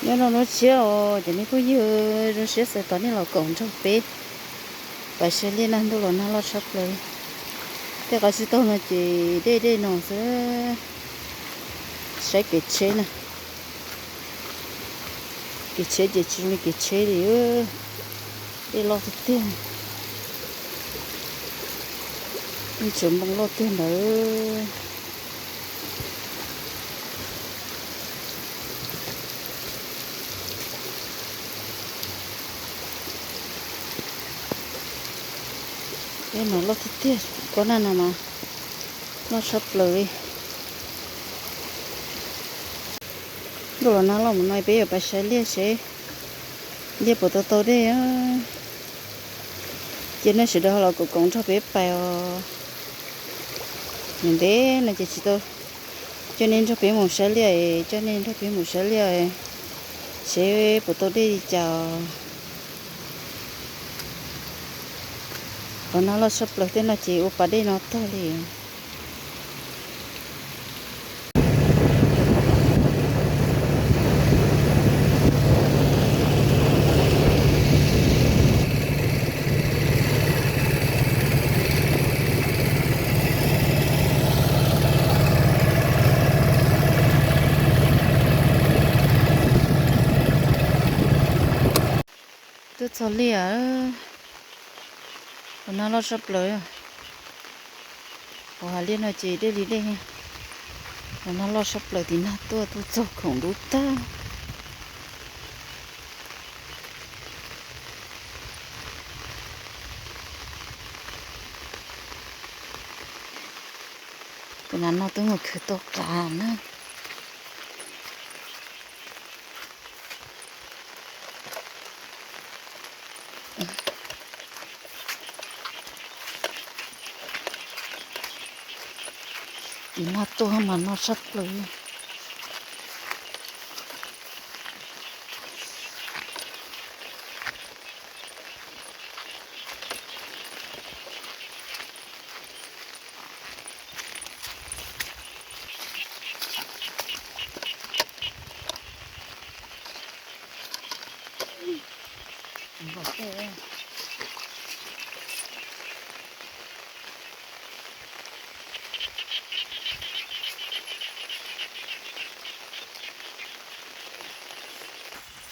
Nyob rau hnub tshiab os, cov me phooj ywg, zoo siab txais tos nej los koom nrog peb pais saib liaj na. Ntuj los nag loj tshaj plaws li. Tej qhov tsis taug no ces dej dej no xwb. Saib kev tsheb na. Kev tsheb ces tsis zoo li kev tsheb li. Dej loj tiag tiag. Yeej tseem npoo loj tiag ntawd. Dej no loj tiag tiag, kuv nag no mas loj tshaj plaws li. Ntuj los nag loj mus no peb yuav pais saib liaj seb liaj puas tau tau dej. Ces nej sawv daws los koom koom nrog peb pais os. Ntev ntev no ces tsis tau coj nej nrog peb mus saib liaj, coj nej nrog peb mus saib liaj seb puas tau dej li cas. Qhov no loj tshaj plaws, tej no ces ua pas dej no tag li. Tuaj txog liaj, qhov no loj tshaj plaws. Qhov hav liaj no ces dej li dej, qhov no loj tshaj plaws, tiv nag tuaj tuaj txog khoom dub tag. Tus nav no twb mus khwv tau qas na. Tiv nag tuaj mas no tshaj plaws.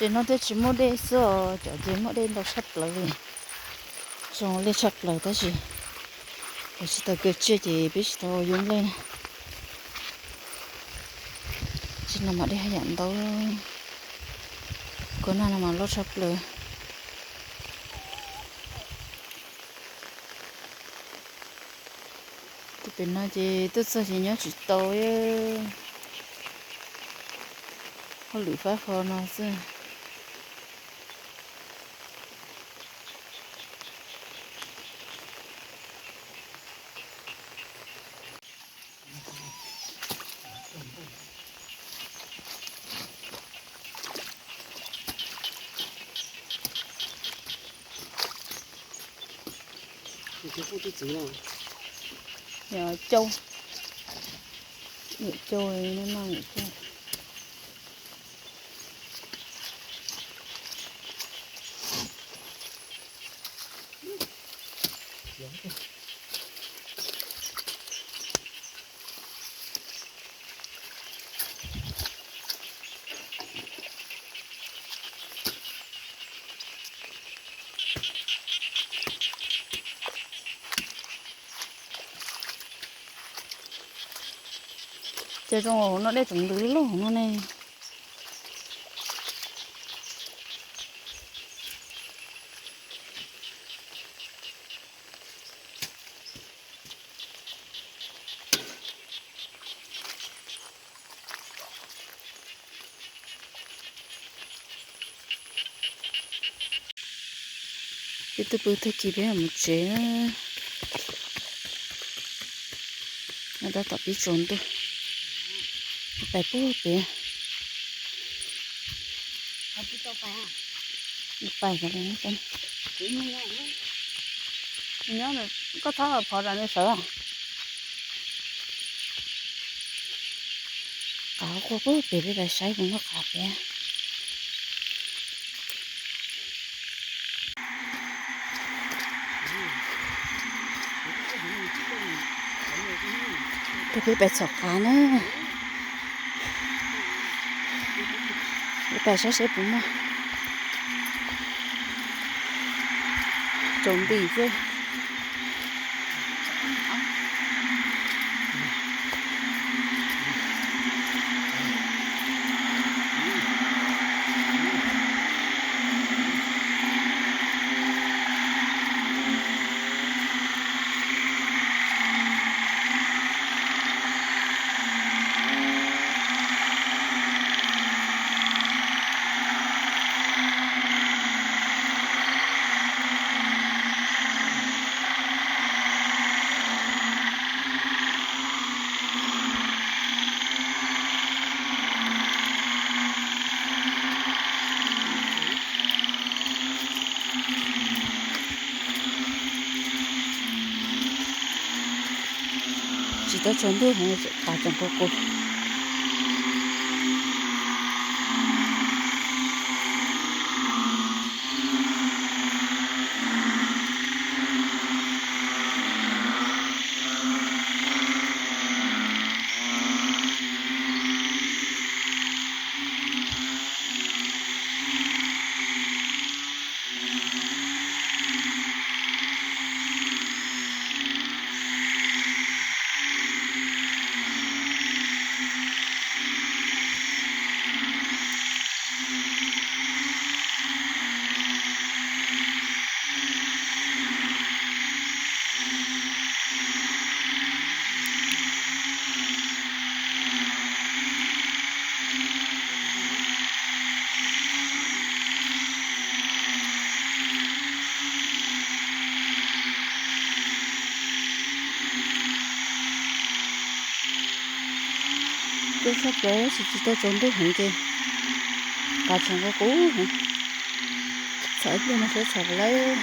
Ces no twb tsis muaj dej xwb os, cov ces muaj dej ntau tshaj plaws li. Zoo li tshaj plaws tab sis peb tsis tau kaw tsiaj ces peb tsis tau ua yub nplej na. Tsis no mas dej haj yam ntau. Kuv nag no mas loj tshaj plaws. Tus pem no ces tuaj txog ces nyob tsis tau, hauj lwm fab fo no xwb. Cau, cau, no no cau. Ces zoo hauv no dej tseem ntws loj no ne. Peb twb pw tag kis peb mus tsev. Nyob tab tom pib tsaus ntuj, pais puag pem. Pais, nyob, koj txhob phov zam nws sawv. Qav quaj pem peb pais saib puas muaj qav pem. Peb pais txhom qav na. Peb pais saib seb puas muaj. Tsaus nti xwb. Tsis tau tsaus ntuj heev, qav tseem qus qus. Tuaj tshaj plaws tab sis tsis tau tsaus ntuj heev ces qav tseem qus qus heev. Txhom ib pliag no seb txhom puas laib.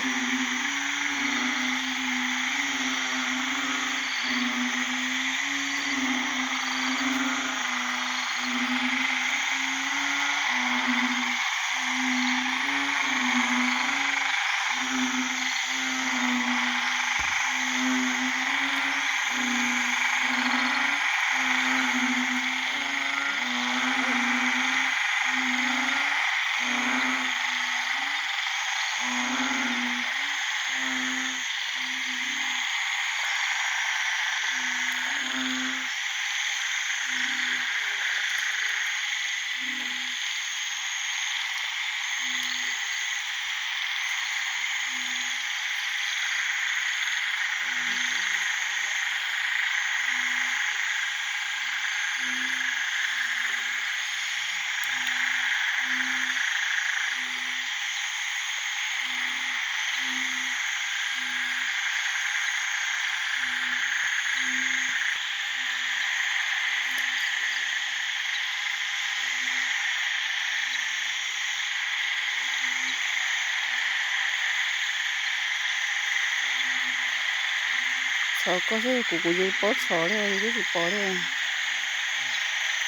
Txhom koj xwb, kuv kuv yuav paub txhom li, yus twb tsis pom li.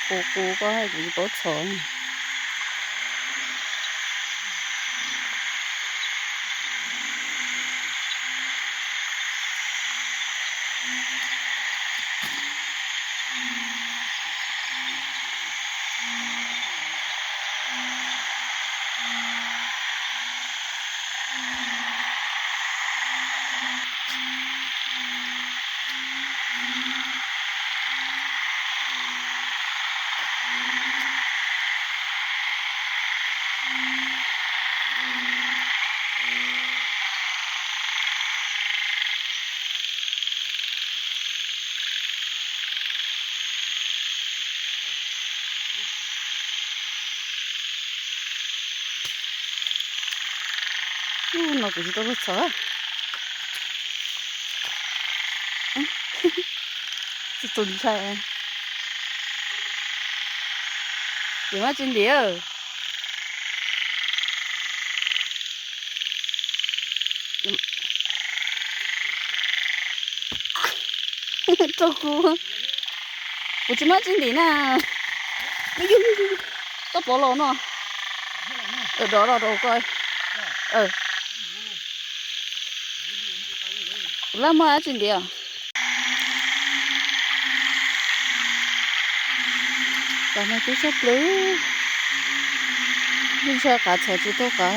Kuv kuv koj kuv yuav paub txhom. Ub, no kuv tsis tau luag txhom. Tus tus ntshai. Ces muab tsis ntim. Rau kuv, kuv tsis muab tsis ntim na. Toj pov los no. Dov rau koj. Laj maj dab tsi ntiav. Tam no twb tshaj plaws, ntshai qav txhom tsis tau qav.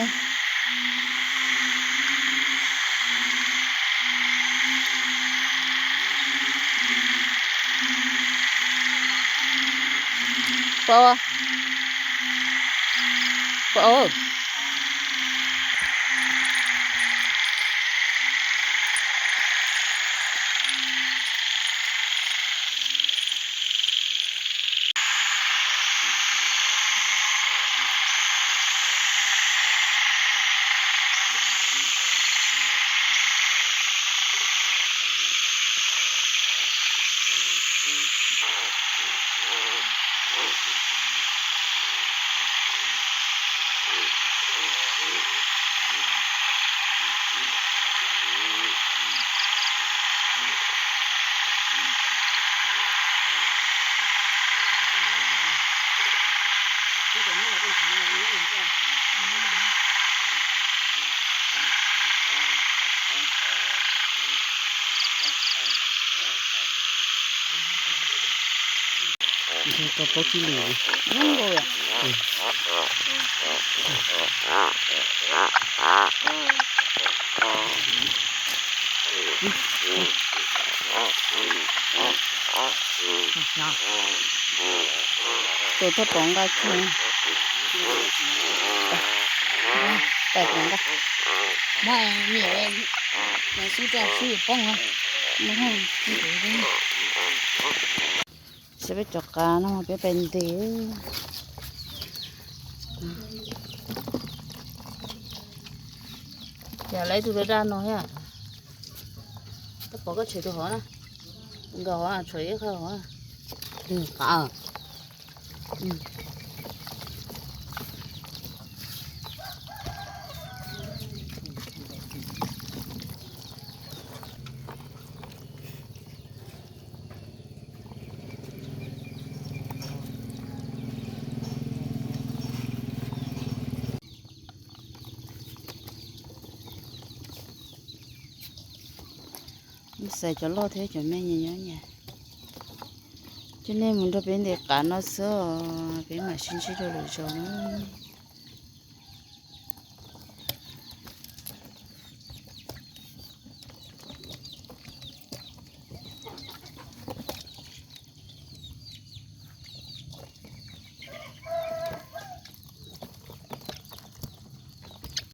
Pom, pom. Tau pab kib lus. Tus thaj pom nqa tsis, tais pom nqa, muab niam xub rau xub poob. Saib peb cov qav no peb pais ntes. Cas lawv ib tug daj daj no thiab. Koj pom koj tshem tus hov na. Nkaus hov, tshuav ib qho hov. Qav. Xais cov loj thiab cov me nyuam nyob nyas. Coj nej mus nrog peb ntes qav no xwb os, peb mam sib ntsib rau lwm zaus na.